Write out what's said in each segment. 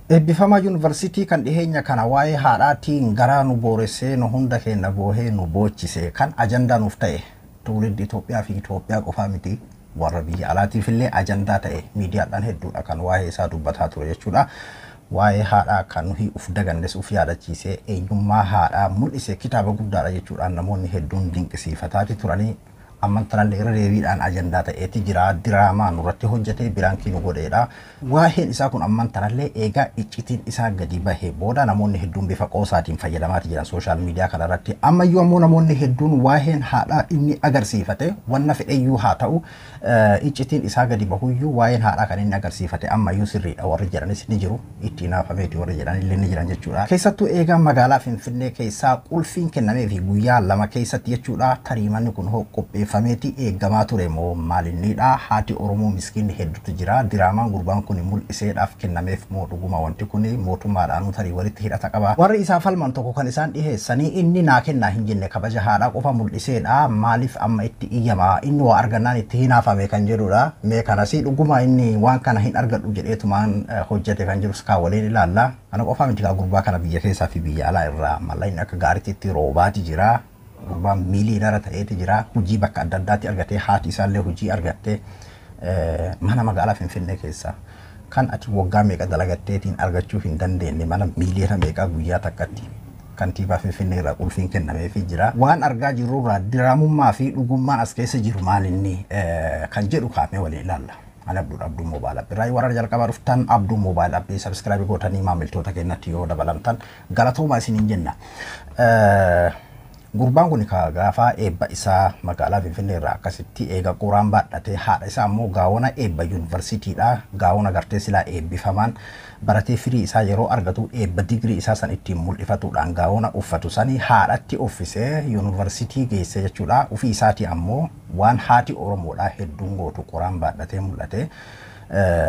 Eebbifamaa yuunivarsiitii kan dhiheenya kana waa'ee haadhaatiin garaa nu booressee, nu hunda keenya boohee nu boochise, kan ajandaa nuuf ta'e, tuuliddi Itoophiyaa fi Itoophiyaa qofaa miti, warra biyya alaatiif illee ajandaa ta'e, miidiyaadhaan hedduudha kan waa'ee isaa dubbataa ture jechuudha. Waa'ee haadhaa kan nuyi uf dagannes uf yaadachiisee eenyummaa haadhaa mul'ise, kitaaba guddaadha jechuudhaan namoonni hedduun dinqisiifataati turanii. Amman tanallee irra deebiidhaan ajandaa ta'eeti jira. Diraamaa nurratti hojjetee biraankii nu godheedha. Waa'een isaa kun amman tanallee eegaa iccitiin isaa gadi bahee booda namoonni hedduun bifa qoosaatiin fayyadamaati jiran social media kanarratti. Ammayyuu ammoo namoonni hedduun waa'een haadhaa inni agarsiifate, wanna fedheyyuu haa ta'u, iccitiin isaa gadi bahuyyuu, waa'een haadhaa kan inni agarsiifate ammayyuu sirriidha warri jedhanis ni jiru. Ittiin haafameeti warri jedhan illee ni jiran jechuudha. Keessattuu eegaa magaalaa Finfinnee keessaa qulfiin kennamee fi guyyaa 2 keessatti jechuudha. Tarii manni kun hoo qopheeffameeti eeggamaa ture moo maalinniidha? Haati Oromoo miskiinni hedduutu jira. Diraamaan gurbaan kun mul'iseedhaaf kennameef moo dhuguma wanti kun mootummaadhaanuu tarii walitti hidhata qaba? Warri isaa falman tokko kan isaan dhiheessanii, inni naa kennaa hin jenne, kabaja haadhaa qofa mul'iseedha. Maaliif amma itti iyyamaa? Inni waa argannaan itti hinaafame kan jedhudha. Mee kanasii dhuguma inni waan kana hin argadhu jedheetumaan hojjete kan jirus kaa waliin ilaalla. Kana qofaa miti kaa, gurbaa kana biyya keessaa fi biyya alaa irraa mallaqni akka gaariitti itti roobaati jira. Gurbaan miiliyoonara ta'eeti jira. Hojii bakka adda addaatti argatee, haati isaallee hojii argattee, mana magaalaa Finfinnee keessaa kan ati waggaa meeqa dalagatteetiin argachuu hin dandeenye, mana miiliyoona meeqaa guyyaa takkatti kantiibaa Finfinnee irraa qulfiin kennameefii jira. Waan argaa jirrurraa diraamummaa fi dhugummaan as keessa jiru maalinni kan jedhu kaafnee waliin ilaalla. Ani Abduudha, Abduu Mobile App. Irraa warra jalqabaa dhuftan Abduu Mobile App subscribe gootanii maamiltoota keenyatti yoo dabalamtan galatoomaa isiniin jenna. Gurbaan kun gaafa eebba isaa magaalaa Finfinnee irraa akkasitti eega qoraan baadhatee, haadha isaa ammoo gaawona eebba yuunivarsiitiidha. Gaawona gartee silaa eebbifamaan baratee firii isaa yeroo argatu eebba digirii isaa san ittiin mul'ifatuudhaan gaawona uffatu sanii haadhatti uffisee yuunivarsiitii geesse jechuudha. Ofii isaatii ammoo waan haati Oromoodhaa hedduun gootu qoraan baadhatee mul'ate.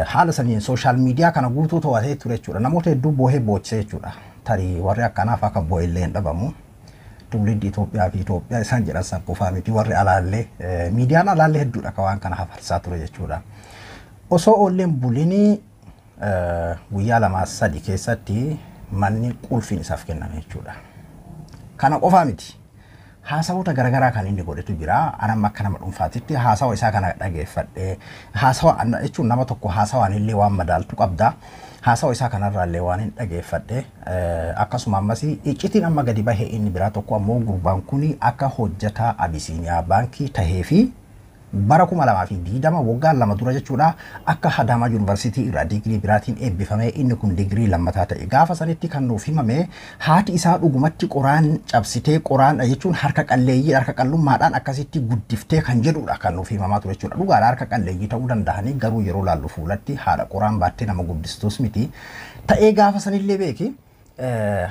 Haala saniin social media kana guutuu to'atee ture jechuudha. Namoota hedduu boohee boochise jechuudha. Tarii warri akkanaaf akka boo'illee hin dhabamu. Tuuliddi Itoophiyaa fi Itoophiyaa isaan jedhan san qofaa miti, warri alaallee, miidiyaan alaallee hedduudha kan waan kana hafarsaa ture jechuudha. Osoo oolleen bulinii guyyaa 2 3 keessatti manni qulfiin isaaf kenname jechuudha. Kana qofaa miti. Haasawoota garaagaraa kan inni godhetu jira. Anam akka nama dhuunfaatitti haasawa isaa kana dhageeffadhee, haasawa jechuun nama tokko haasawaan illee waan madaaltu qabda. Haasawa isaa kanarraa illee waan hin dhageeffadhe, akkasuma ammas iccitiin amma gadi bahee inni biraa tokko ammoo gurbaan kun akka hojjetaa Abisiiniyaa Baankii tahee fi bara 2020, waggaa 2 dura jechuudha, akka Hadaamaa Yuunivarsiitii irraa digirii biraatiin eebbifamee, inni kun digirii lammataa ta'e. Gaafa sanitti kan nuuf himame, haati isaa dhugumatti qoraan cabsitee, qoraan jechuun harka qalleeyyii, harka qallummaadhaan akkasitti guddiftee kan jedhudha kan nuuf himamaa ture jechuudha. Dhugaadha, harka qalleeyyii ta'uu danda'anii, garuu yeroo laallu fuulatti haadha qoraan baattee nama guddistus miti. Ta'ee gaafa sanillee beeki.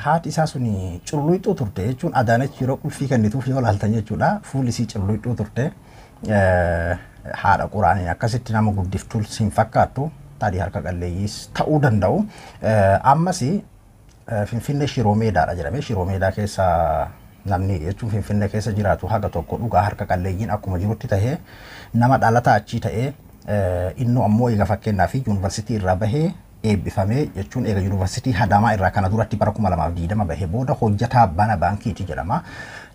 Haati isaa suni cululuqxuu turte jechuun Adaanach yeroo qulfii kennituuf yoo laaltan jechuudha, fuulli isii cululuqxuu turte. Haadha qoraanii akkasitti nama guddiftuu hin fakkaattu, tarii harka qalleeyyiis ta'uu danda'u. Ammas Finfinnee Shiroo Meedaadha jedhame. Shiroo Meedaa keessa namni jechuun Finfinnee keessa jiraatu haga tokko dhugaa harka qalleeyyiin akkuma jirutti tahee, nama dhalataa achii ta'ee, innu ammoo eega fakkeenyaa fi yuunivarsiitii irraa bahee eebbifamee jechuun eega yuunivarsiitii Hadaamaa irraa kana duratti bara 2020 bahee booda hojjetaa bana baankiiti jedhama.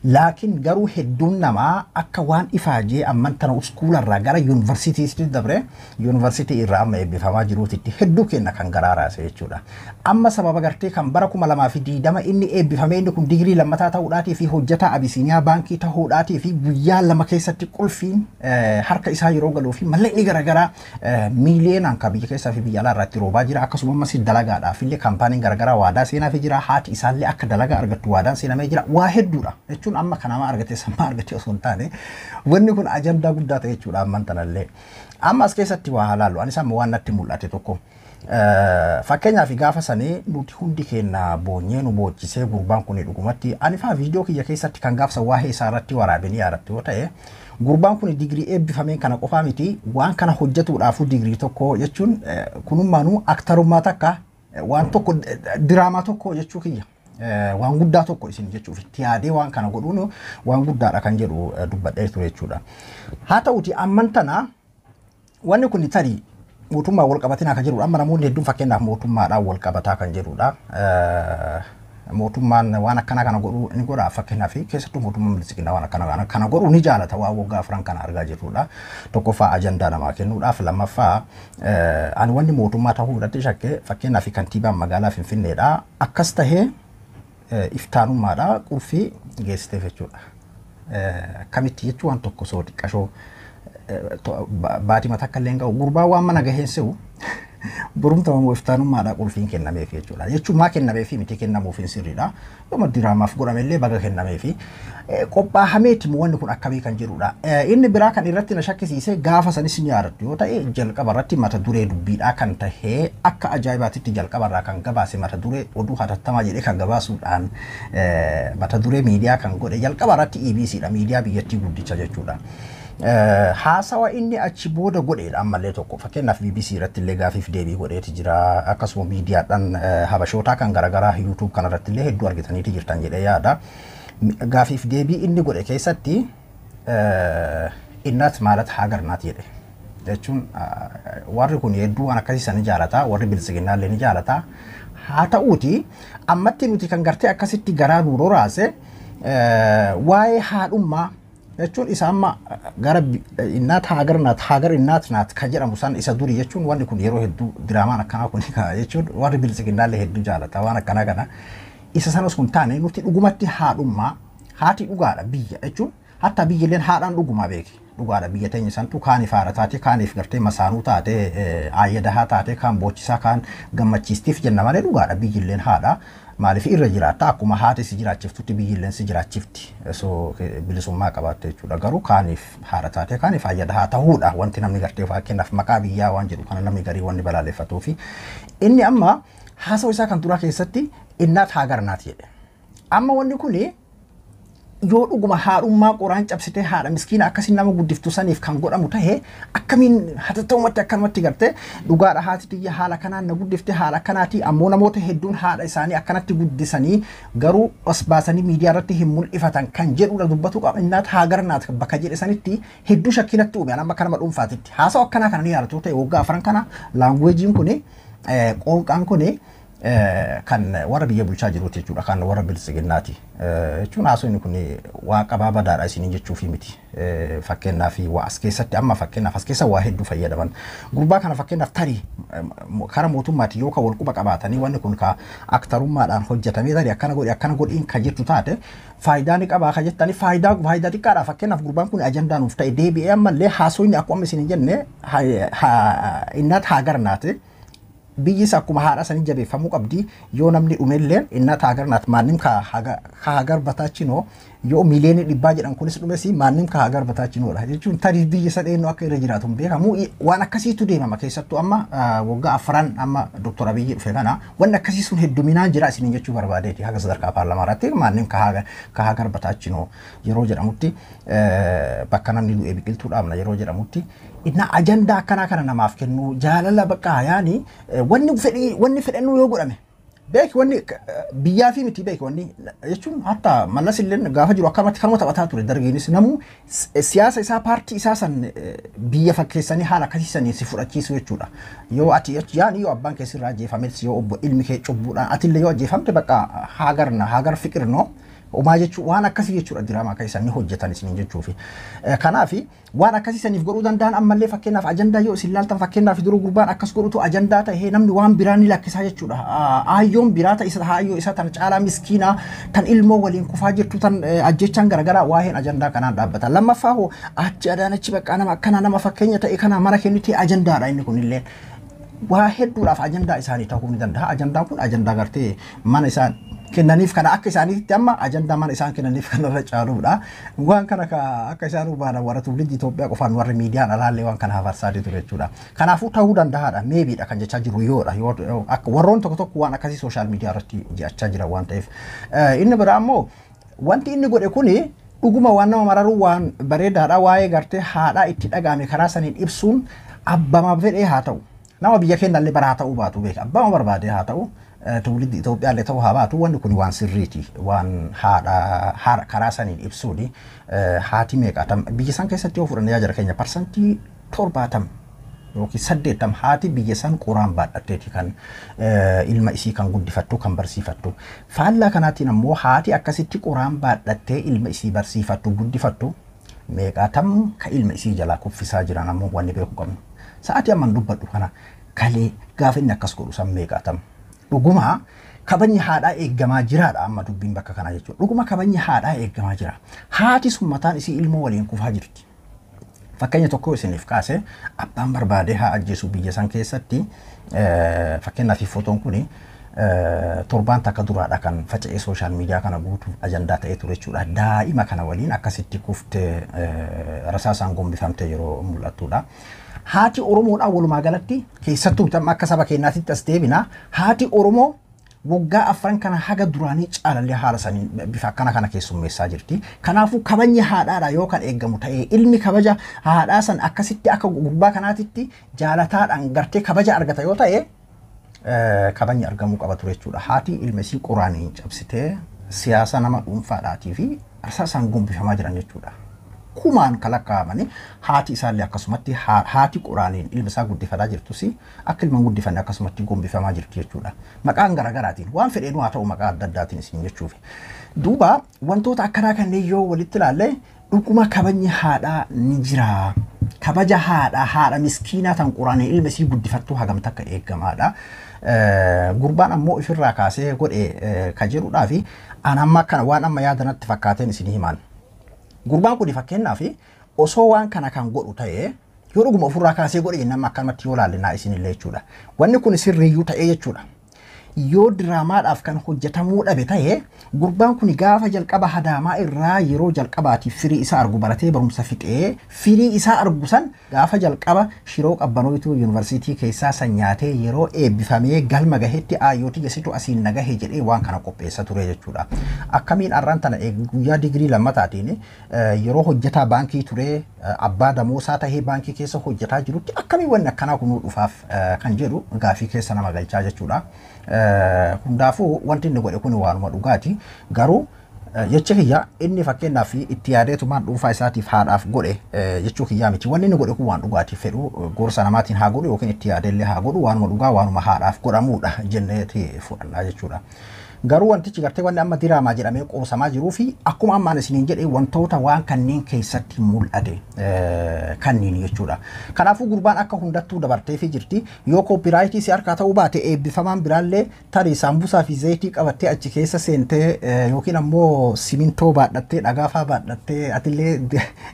Laakiin garuu hedduun namaa akka waan ifaajee amman tana uskuularraa gara yuunivarsiitiitti dabre, yuunivarsiitii irraa amma eebbifamaa jiruutitti hedduu kenna kan garaa raase jechuudha. Amma sababa gartee kan bara 2020 inni eebbifamee, inni kun digirii lammataa ta'uudhaatii fi hojjetaa Abisiiniyaa Baankii ta'uudhaatii fi guyyaa 2 keessatti qulfiin harka isaa yeroo galuu fi mallaqni garaagaraa miiliyoonaan kan biyya keessaa fi biyya alaa irratti roobaa jira. Akkasuma ammas dalagaadhaaf illee kaampaaniin garaagaraa waadaa seenaa fi jira. Haati isaallee akka dalagaa argattu waadaan seenamee jira. Waa hedduudha jechuun amma kanama argate sammaa argate osoo hin taane, wanni kun ajandaa guddaa ta'e jechuudha amman tanallee. Amma as keessatti waa halaallu, anis amma waan natti mul'ate tokko. Fakkeenyaaf gaafa sanii nuti hundi keenya boonyee nu boochisee, gurbaan kun dhugumatti, ani faa viidiyoo kiyya keessatti kan gaafsa waa'ee isaa irratti waraabanii yaadattu yoo ta'e, gurbaan kun digirii eebbifameen kana qofaa miti, waan kana hojjetuudhaafuu digirii tokko jechuun kunummaanuu aktarummaa takka, waan tokko, diraamaa tokko jechuu kiyya. Waan guddaa tokko isin jechuuf itti yaadee waan kana godhuun waan guddaadha kan jedhu dubbadhee ture jechuudha. Haa ta'uti amman tana wanni kun tarii Mootummaa wal qabatinaa kan jedhudha. Amma namoonni hedduun fakkeenyaaf mootummaadhaan wal qabataa kan jedhudha. Mootummaan waan akkanaa kana godhuu ni godha, fakkeenyaaf keessattuu mootummaan bilisiginaa waan akkanaa kana godhuu ni jaalata, waan waggaa 4 kana argaa jirrudha. Tokkoffaa ajandaa namaa kennuudhaaf, lammaffaa ani wanni mootummaa ta'uu irratti shakke, fakkeenyaaf kantiibaan magaalaa Finfinneedha. Akkas tahee iftaanummaadha qulfii geessiteef jechuudha. Akkamitti jechuun waan tokko soo xiqqashoo baatii mataa akka illee hin qabu gurbaa waan mana gaheen se'u borumta immoo iftaanummaadha qulfiin kennameef jechuudha. Jechuun maa kennameefi miti, kennamuuf hin sirriidha. Yooma diraamaaf godhamellee baga kennameefi. Qophaahameeti wanni kun akkamii kan jedhudha. Inni biraa kan irratti na shakkisiise, gaafa sanis ni yaadattu yoo ta'e, jalqaba irratti mata duree dubbiidhaa kan tahee akka ajaa'ibaatitti jalqaba irraa kan gabaase, mata duree oduu hatattamaa jedhee kan gabaasuudhaan mata duree miidiyaa kan godhe jalqaba irratti EBC dha, miidiyaa biyyattii guddicha jechuudha. Haasawa inni achi booda godheedha ammallee tokko, fakkeenyaaf BBC irratti illee gaafiif deebii godheeti jira, akkasuma miidiyaadhaan habashootaa kan garaagaraa YouTube kanarratti illee hedduu argitaniiti jirtan jedhee yaada. Gaafiif deebii inni godhe keessatti "እናት ማለት ሀገር ናት" jedhe. Jechuun warri kun hedduu waan akkasii ni jaalata, warri bilisiginaa illee ni jaalata. Haa ta'uuti ammatti nuti kan gartee akkasitti garaa nu roraase waa'ee haadhummaa jechuun isa amma gara "እናት ሀገር ናት, ሀገር እናት ናት" kan jedhamu san isa durii jechuun wanni kun yeroo hedduu diraamaan akkanaa kun jechuun warri bilisiginaa illee hedduu jaalata waan akkanaa kana. Isa sanas kun taane nuti dhugumatti haadhummaa, haati dhugaadha biyya jechuun, hatta biyyilleen haadhaan dhugumaa beeki. Dhugaadha, biyya teenya santu kaaniif haadha taate, kaaniif gartee masaanuu taate, ayyadahaa taate, kaan boochisaa, kaan gammachiistiif jenna malee dhugaadha biyyilleen haadha. Maaliif irra jiraatta, akkuma haati si jiraachiftutti biyyilleen si jiraachifti osoo bilisummaa qabaatte jechuudha. Garuu kaaniif haadha taate, kaaniif ayyadahaa ta'uudha wanti namni gartee fakkeenyaaf maqaa biyyaa waan jedhu kana namni garii wanni balaaleffatuu fi inni amma haasawa isaa kan duraa keessatti "እናት ሀገር ናት" jedhe. Amma wanni kuni yoo dhuguma haadhummaa qoraan cabsitee haadha miskiina akkasiin nama guddiftu saniif kan godhamu tahe, akkamiin hatattamumatti akkanumatti garte dhugaadha haati tiyya haala kanaan na guddifte, haala akkanaati, ammoo namoota hedduun haadha isaanii akkanatti guddisanii garuu os baasanii miidiyaa irratti hin mul'ifatan kan jedhudha dubbatu qaba. "እናት ሀገር ናት" bakka jedhe sanitti hedduu shakkiinatti uume. Amma kanama dhuunfaatitti haasa'u akkanaa kana ni yaadatu ta'e, waggaa 4 kana languageiin kuni, qoonqaan kuni kan warra biyya bulchaa jiruuti jechuudha, kan warra bilisiginnaati jechuun haasofni kun waa qabaa badaadha isiniin jechuufi miti. Fakkeenyaaf waa as keessatti amma fakkeenyaaf as keessa waa hedduu fayyadaman gurbaa kana, fakkeenyaaf tarii kara mootummaati yoo ka wal quba qabaatanii wanni kun ka aktarummaadhaan hojjetamee tarii akkana godhi akkana godhiin ka jettu taate faayidaa ni qabaa ka jettanii, faayidaa xiqqaadha. Fakkeenyaaf gurbaan kun ajandaa nuuf ta'e, deebi'ee ammallee haasofni akkuma isin hin jenne "እናት ሀገር ናት", biyyis akkuma haadha sanii jabeeffamuu qabdi, yoo namni dhumellee "እናት ሀገር ናት, ማንም ከሀገር በታች ነው", yoo miiliyoonii dhibbaa jedhan kunis dhumes "ማንም ከሀገር በታች ነው" dha jechuun tarii biyya isa eenyu akka irra jiraatu hin beekamu. Waan akkasiitu deemama, keessattuu amma waggaa 4 amma Dr. Abiyyi dhufe kana wanni akkasii sun hedduminaan jira isiniin jechuu barbaadeeti. Haga sadarkaa paarlaamaa irratti "ማንም ከሀገር በታች ነው" yeroo jedhamutti, bakka namni du'e biqiltuu dhaabna yeroo jedhamutti, inna ajandaa akkanaa kana namaaf kennu jaalala bakka yaani wanni fedhii wanni fedhannu yoo godhame beeki, wanni biyyaa fi miti beeki, wanni jechuun hatta Mallas illee gaafa jiru akkanumatti kanuma taphataa ture, dargiinis namuu siyaasa isaa paartii isaa san biyya fakkeessanii haala akkasiisanii si fudhachiisu jechuudha. Yoo ati yaani yoo abbaan kee sirraa ajjeefames, yoo obbo ilmi kee cubbuudhaan atillee yoo ajjeefamte bakka ሀገር ና ሀገር ፍቅር ነው Umaa jechuun waan akkasii jechuudha, diraamaa akka isaan ni hojjetan isiniin jechuufi. Kanaaf waan akkasii saniif godhuu danda'an ammallee fakkeenyaaf ajandaa yoo isin laaltan, fakkeenyaaf dura gurbaan akkas godhutu ajandaa ta'ee namni waan biraa ni lakkisaa jechuudha. Aayyoon biraa ta'e isa aayyoo isaa tan caalaa miskiinaa tan ilmoo waliin kufaa jirtu tan ajjechaan garaagaraa waa'een ajandaa kanaan dhaabbata. Lammaffaa hoo achi Adaanachi bakka nama akkana nama fakkeenya ta'e kana mana kennite ajandaadha inni kunillee. Waa hedduudhaaf ajandaa isaanii ta'uu ni danda'a. Ajandaan kun ajandaa gartee mana isaan kennaniif kana akka isaaniitti amma ajandaa mana isaan kennaniif kanarra caaluudha. Waan kana akka isaan hubatan warra tuuliddi Itoophiyaa qofaan warri miidiyaan alaallee waan kana hafarsaa ture jechuudha. Kanaafuu ta'uu danda'aadha. Maybedha kan jechaa jiru yoodha. Akka warroon tokko tokko waan akkasii social media irratti jechaa jira waan ta'eef. Inni biraa immoo wanti inni godhe kuni dhuguma waan nama mararu, waan bareedaadha, waa'ee gartee haadhaa itti dhaga'ame karaa saniin ibsuun abbama fedhee haa ta'u. Nama biyya keenyallee bara haa ta'uu baatu beeka. Abbama barbaade haa ta'u. Tuuliddi Itoophiyaallee ta'uu haa baatu, wanni kun waan sirriiti, waan haadha karaa saniin ibsuuni. Haati meeqaatam biyya san keessatti yoo fudhanne yaa jara keenya, 70% yookiin 80 haati biyya san qoraan baadhatteeti kan ilma isii kan guddifattu kan barsiifattu. Faallaa kanaatiin ammoo haati akkasitti qoraan baadhattee ilma isii barsiifattu guddifattu meeqaatam ka ilma isii jalaa kuffisaa jiran ammoo wanni beekuu qabnu. Sa'aatii amman dubbadhu kana kalee gaafa inni akkas godhu san meeqaatam. Dhuguma kabajni haadhaa eeggamaa jiraadha amma dubbiin bakka kanaa jechuudha. Dhuguma kabajni haadhaa eeggamaa jira. Haati sun mataan isii ilmoo waliin kufaa jirti. Fakkeenya tokko isiniif kaase, abbaan barbaadee haa ajjeesu biyya san keessatti, fakkeenyaaf footoon kuni torbaan takka duraadha kan faca'ee social media kana guutuuf ajandaa ta'ee ture jechuudha. Daa'ima kana waliin akkasitti kuftee rasaasaan gombifamtee yeroo mul'attudha. Haati Oromoodhaa walumaa galatti, keessattuu akka saba keenyaatti as deebina, haati Oromoo waggaa 4 kana haga duraanii caalallee haala sanii bifa akkana kana keessummeessaa jirti. Kanaafuu kabajni haadhaadha yoo kan eeggamu ta'ee, ilmi kabaja haadhaa san akkasitti akka gurbaa kanaatitti jaalataadhaan gartee kabaja argata yoo ta'e, kabajni argamuu qaba ture jechuudha. Haati ilma isii qoraaniin cabsitee siyaasa nama dhuunfaadhaatii fi rasaasaan gombifamaa jiran jechuudha. Kumaan kan lakkaa'amanii haati isaallee akkasumatti, haati qoraaniin ilma isaa guddifataa jirtus akka ilma guddifanne akkasumatti gombifamaa jirti jechuudha. Maqaan garaagaraatiin waan fedheenuu haa ta'u, maqaa adda addaatiin isin jechuuf. Duuba wantoota akkanaa kanneen yoo walitti ilaalle, dhuguma kabajni haadhaa ni jira. Kabaja haadhaa, haadha miskiinaa tan qoraaniin ilma isii guddifattuu hagam takka eeggamaadha. Gurbaan ammoo ofirraa kaasee godhe ka jedhudhaa fi an amma kana waan amma yaadanatti fakkaateen isin himaan. Gurbaan kun fakkeenyaaf osoo waan kana kan godhu ta'ee, yoo dhuguma ofirraa kaasee godhe jennaan, akkanumatti yoo laalle naa isinillee jechuudha. Wanni kun sirriiyyuu ta'ee jechuudha. Yoo diraamaadhaaf kan hojjetamuu dhabe ta'e, gurbaan kun gaafa jalqaba Hadaamaa irraa yeroo jalqabaatiif firii isaa argu, baratee barumsa fixee firii isaa argu san, gaafa jalqaba shiroo qabbanootu yuunivarsiitii keessaa san nyaatee yeroo eebbifamee galma gahetti ayyootii gasitu asiin nagahe jedhee waan kana qopheessa ture jechuudha. Akkamiin arraan tana guyyaa digirii lammataatiin yeroo hojjetaa baankii ture, abbaa damoosaa tahee baankii keessa hojjetaa jirutti akkamiin wanni akkanaa kunuu dhufaaf kan jedhu gaafii keessa nama galchaa jechuudha. Hundaafuu wanti inni godhe kun waanuma dhugaati. Garuu jecha kiyya inni fakkeenyaaf itti yaadeetumaan dhuunfaa isaatiif haadhaaf godhe jechuu kiyyaa miti. Wanni inni godhe kun waan dhugaatiif fedhu gorsa namaatiin haa godhu yookiin itti yaadellee haa godhu, waanuma dhugaa, waanuma haadhaaf godhamuudha jenneeti fudhannaa jechuudha. Garuu wantichi gartee wanni amma diraamaa jedhamee qoosamaa jiruu fi akkuma ammaan isiniin jedhe wantoota waan kanneen keessatti mul'ate kanneen jechuudha. Kanaafuu gurbaan akka hundattuu dabarteefii jirti. Yoo copyright si harkaa ta'uu baate, eebbifamaan biraallee tarii saambusaa fi zayitii qabattee achi keessa seentee yookiin ammoo simintoo baadhattee, dhagaafaa baadhattee, atillee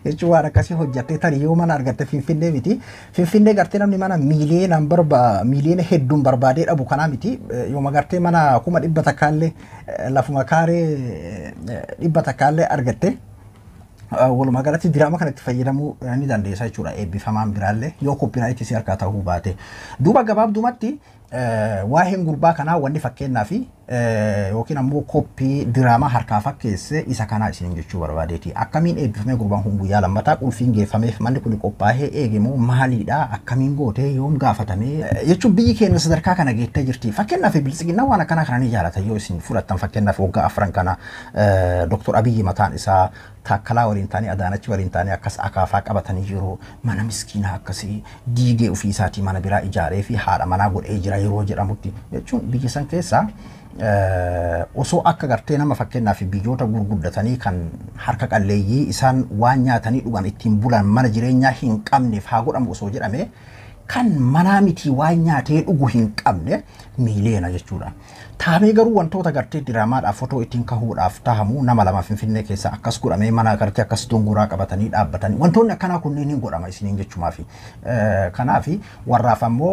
jechuun waan akkasii hojjattee tarii yoo mana argatte, Finfinnee miti. Finfinnee gartee namni mana miiliyoonaan barba miiliyoona hedduun barbaadee dhabu kanaa miti. Yooma gartee mana 100,000llee lafuma kaaree 100llee argatte, walumaa galatti diraama kanatti fayyadamuu ni dandeessa jechuudha, eebbifamaan biraallee yoo copyright si harkaa ta'uu baate. Duuba gabaabdumatti waa'een gurbaa kanaa wanni fakkeenyaa fi yookiin ammoo koppii diraamaa harkaa fakkeesse isa kanaa isiniin jechuu barbaadeeti. Akkamiin eebbifamee gurbaan kun guyyaa lammataa qulfiin geeffameef, manni kun qophaa'ee eegemoo maaliidha, akkamiin gootee, yoom gaafatamee jechuun biyyi keenya sadarkaa kana geettee jirti. Fakkeenyaaf Biltsiginnaa waan akkanaa kana ni jaalata yoo isin fudhattan. Fakkeenyaaf waggaa 4 kana Dooktor Abiyyi mataan isaa Taakkalaa waliin ta'anii, Adaanachi waliin ta'anii akkas akaafaa qabatanii jiru, mana miskiinaa akkasii diigee ofii isaatii mana biraa ijaaree fi haadha manaa godhee jira yeroo jedhamutti jechuun biyya san keessaa osoo akka gartee nama fakkeenyaaf biyyoota gurguddatanii kan harka qalleeyyii isaan waan nyaatanii dhugan ittiin bulan mana jireenyaa hin qabneef haa godhamu osoo jedhame, kan manaa miti waan nyaatee dhugu hin qabne miiliyoona jechuudha. Taamee garuu wantoota gartee diraamaadhaaf fotoo ittiin kahuudhaaf tahamu nama lama Finfinnee keessa akkas godhamee mana gartee akkas dongoraa qabatanii dhaabbatanii wantoonni akkanaa kunneen hin godhama isiniin jechuumaafi. Kanaaf warraaf ammoo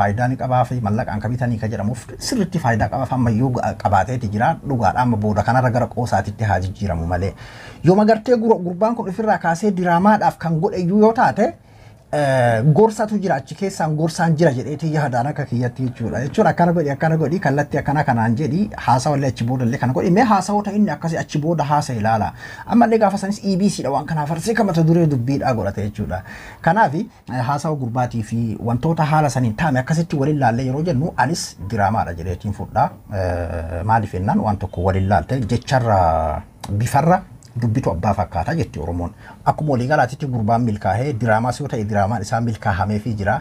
faayidaa ni qabaa fi mallaqaan ka bitanii ka jedhamuuf sirriitti faayidaa qabaaf ammayyuu qabaateeti jira, dhugaadha, amma booda kanarra gara qoosaatitti haa jijjiiramu malee. Yooma gartee gurbaan kun ofirraa kaasee diraamaadhaaf kan godhe iyyuu yoo taate, gorsatu jira achi keessaan, gorsaan jira jedheetii yaadaan akka kiyyatti jechuudha. Jechuun akkana godhi, akkana godhi, kallattii akkana kanaan jedhi, haasawallee achi boodallee kana godhi, mee haasawoota inni akkasii achi booda haasa ilaala. Ammallee gaafa sanis EBC dha waan kanaaf farsee kan mata duree dubbiidhaa godhate jechuudha. Kanaaf haasawa gurbaatii fi wantoota haala saniin taame akkasitti waliin laallee yeroo jennu, anis diraamaadha jedheetiin fudhaa. Maaliif jennaan waan tokko waliin laalte jecharra bifarra Dubbitu abbaa fakkaataa jetti Oromoon. Akkuma waliigalaatitti gurbaan milkaa'ee diraamaas yoo ta'e diraamaan isaa milkaahameefii jira.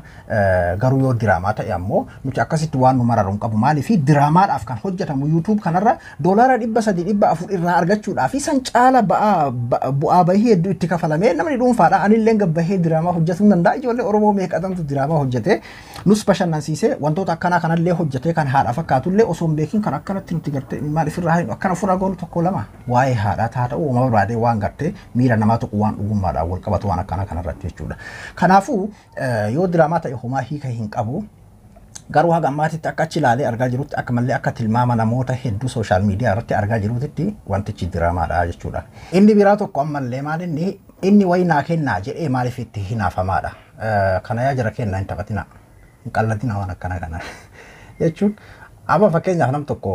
Garuu yoo diraamaa ta'e ammoo nuti akkasitti waan nu mararu hin qabu. Maaliif diraamaadhaaf kan hojjetamu YouTube kanarra $300 400 irraa argachuudhaaf san caala bu'aa bahii hedduu itti kafalamee namni dhuunfaadha. Anillee gabbahee diraamaa hojjetuu hin danda'a. Ijoollee Oromoo meeqatamtu diraamaa hojjetee nus bashannansiisee wantoota akkanaa kanallee hojjetee kan haadha fakkaatullee osoo hin beekin kan akkanatti nuti gartee maaliif irraa akkana ofirraa goonu tokko lama waa'ee haadhaa haa ta'u uumama barbaadee waan gartee miira namaa tokko waan dhugummaadhaan wal qabatu waan akkanaa kanarratti jechuudha. Kanaafuu yoo diraamaa ta'e homaa hiika hin qabu. Garuu haga ammaatitti akka achi ilaalee argaa jirutti akka mallee akka tilmaama namoota hedduu sooshaal miidiyaa irratti argaa jirutti wantichi diraamaadha jechuudha. Inni biraa tokko ammallee maal inni wayii naa kennaa jedhee maaliif itti hinaafamaadha. Kana yaa jara kennaa hin taphatina. Hin qallatina waan akkana kana jechuun amma fakkeenyaaf nam tokko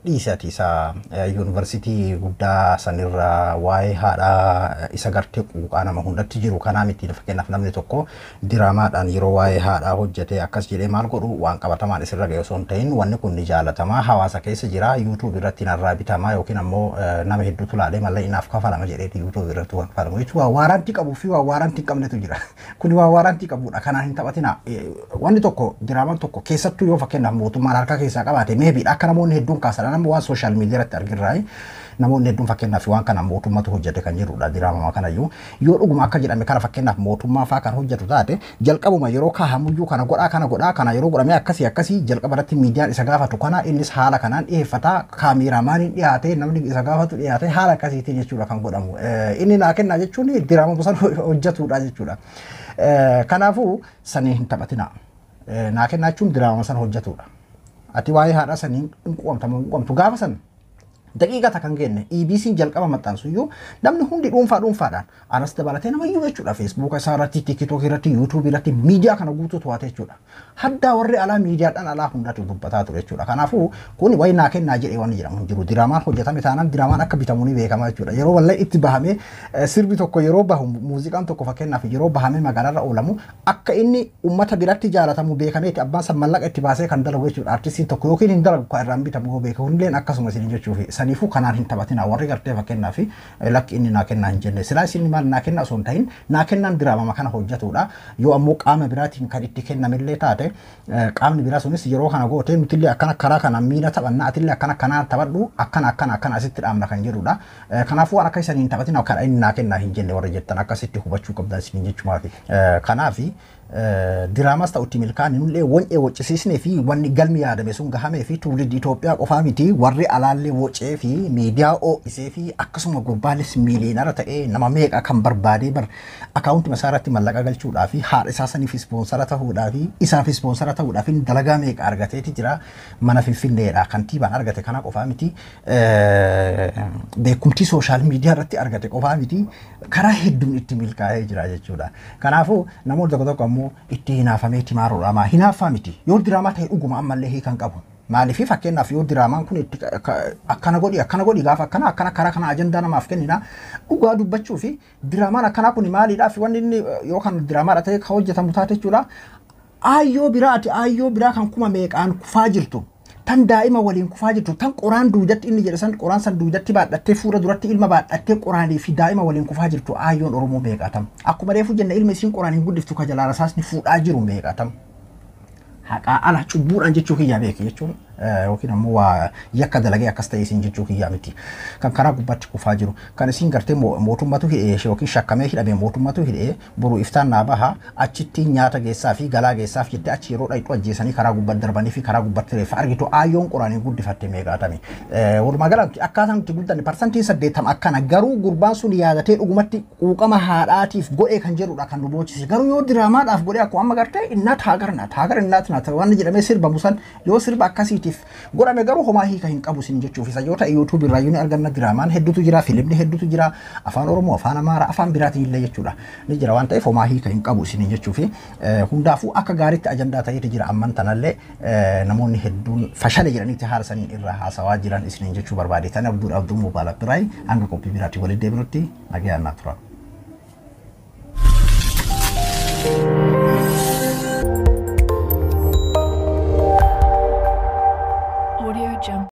dhiise ati isa yuunivarsiitii guddaa sanirraa waa'ee haadhaa isa gartee quuqaa nama hundatti jiru kanaa miti. Fakkeenyaaf namni tokko diraamaadhaan yeroo waa'ee haadhaa hojjetee akkas jedhee maal godhu waan qabatamaan isirra ga'e osoo hin ta'in wanni kun ni jaalatamaa hawaasa keessa jira YouTube irratti narraa bitamaa yookiin ammoo nama hedduutu laalee malee inaaf kafalama jedheeti YouTube irratti waan kafalamu jechuun waa waarantii qabuu fi waa waarantii hin qabnetu jira. Kun waa waarantii qabudha kanaan hin taphatina. Wanni tokko diraamaan tokko keessattuu yoo fakkeenyaaf mootummaan harka keessaa qabaate meebiidha akka namoonni hedduun kaasan nama waan sooshaal miidiyaa irratti argirraa namoonni hedduun fakkeenyaaf waan kana mootummatu hojjete kan jirudha diraamama kanayyuu yoo dhuguma akka jedhame kana fakkeenyaaf mootummaa faa kan hojjetu taate jalqabuma yeroo kaahamuyyuu kana godhaa kana godhaa kana yeroo godhamee akkasii akkasii jalqaba irratti miidiyaan isa gaafatu kana innis haala kanaan dhiyeeffataa kaameraamaaniin dhiyaatee namni isa gaafatu dhiyaatee haala akkasiitiin jechuudha kan godhamu inni naa kennaa jechuun diraamama san hojjetudha jechuudha. Kanaafuu sanii hin taphatina naa kennaa jechuun diraamama san hojjetudha. Ati waa'ee haadha sanii hin quwamtamu hin quwamtu gaafa san daqiiqa takka hin geenne EBC'n jalqaba maxxansu iyyuu namni hundi dhuunfaa dhuunfaadhaan anas dabalatee namayyuu jechuudha Feesbuuka isaa irratti TikTok irratti YouTube irratti miidiyaa kana guutuu to'ate jechuudha. Haddaa warri alaa miidiyaadhaan alaa hundatu dubbataa ture jechuudha. Kanaafuu kun wayi naa kennaa jedhee waan jedhamu hin jiru. Diraamaan hojjetame taanaan diraamaan akka bitamu ni beekama jechuudha. Yeroo wallahi itti bahamee sirbi tokko yeroo bahu muuziqaan tokko fakkeenyaaf yeroo bahamee magaalaarra oolamu akka inni uummata biratti jaalatamu beekameeti abbaan san mallaqa itti baasee kan dalagu jechuudha. Artistiin tokko yookiin hin dalagu kan irraan bitamu yoo beeku hundeen akkasuma isin jechuufi. Saniifuu kanaan hin taphatina warri gartee fakkeenyaaf lakki inni naa kennaa hin jenne silaa isin maal naa kennaa osoo hin ta'in naa kennaan diraamama kana hojjetudha. Yoo ammoo qaama biraatiin kan itti kennamillee taate qaamni biraa sunis yeroo kana goote nutillee akkana karaa kana miila taphanna atillee akkana kanaan taphadhu akkana akkana akkana asitti dhaabna kan jedhudha. Kanaafuu waan akka isanii hin taphatina kan inni naa kennaa hin jenne warri jettan akkasitti hubachuu qabdan isin jechuumaafi. Kanaafi diraamas ta'utti milkaa'ni nullee won'ee woccisiisnee fi wanni galmi yaadame sun gahamee fi tuuliddi Itoophiyaa qofaa miti warri alaallee wocee fi miidiyaa ho'isee fi akkasuma gurbaanis miiliyoonara ta'ee nama meeqa kan barbaadee bar akaawunti masaa irratti mallaqa galchuudhaa fi haadha isaa saniif ispoonsara ta'uudhaa fi isaaf ispoonsara ta'uudhaa fi dalagaa meeqa argateeti jira mana Finfinneedha kantiibaan argate kana qofaa miti beekumtii sooshaal miidiyaa irratti argate qofaa miti karaa hedduun itti milkaa'ee jira jechuudha. Kanaafuu namoonni tokko tokko ammoo itti hinaafamee timaaruudha maa hinaaffaa miti yoo diraamaa ta'e dhuguma ammallee hiikan qabu. Maaliif fakkeenyaaf yoo diraamaan kun itti akkana godhi gaafa akkana akkana karaa kana ajandaa namaaf kennina dhugaa dubbachuu fi diraamaan akkanaa kun maaliidhaaf wanni inni yoo kan diraamaadha ta'e kan hojjetamu taate jechuudha. Aayyoo biraa ati aayyoo biraa kan kuma meeqaan kufaa jirtu tan daa'ima waliin kufaa jirtu tan qoraan duudatti inni jedhe san qoraan san duudatti baadhattee fuula duratti ilma baadhattee qoraanii fi daa'ima waliin kufaa jirtu aayyoon Oromoo meeqaatam. Akkuma reefu jenne ilma isiin qoraan hin guddiftu ka jalaa rasaasni fuudhaa jiru meeqaatam. Haqaa ala cubbuudhaan jechuu kiyyaa beeki jechuun yookiin ammoo waa yakka dalagee akkas ta'e isin jechuu kiyyaa miti. Kan karaa gubbaatti kufaa jiru kan isin gartee mootummatu hidhee yookiin shakkamee hidhamee mootummatu hidhee boru iftaan naa baha achitti nyaata geessaa fi galaa geessaaf jettee achi yeroo dhayxu ajjeesanii karaa gubbaatti darbanii fi karaa gubbaatti reeffa argitu aayyoon qoraanii guddifatte meeqaatami. Walumaa galatti akkaataan nuti guddanne 80% akkana garuu gurbaan sun yaadatee dhugumatti quuqama haadhaatiif godhee kan jedhudha kan nu boochise garuu yoo diraamaadhaaf godhee akkuma amma gartee innaat haagar naat haagar innaat naat waan jedhamee sirbamu san yoo sirba akkasiitiif godhame garuu homaa hiika hin qabu isin jechuuf isa yoo ta'e YouTube irraa yoo arganna diraamaan hedduutu jira fiilmni hedduutu jira afaan Oromoo afaan Amaaraa afaan biraatiin illee jechuudha ni jira waan ta'eef homaa hiika hin qabu isin jechuuf hundaafuu akka gaariitti ajandaa ta'eeti jira amman tanallee namoonni hedduun fashale jedhaniitti haala saniin irraa haasawaa jiran isin jechuu barbaade tan Abduu Mubaalak Biraay hanga qophii biraatiin walitti deebinutti nagaan naa tura.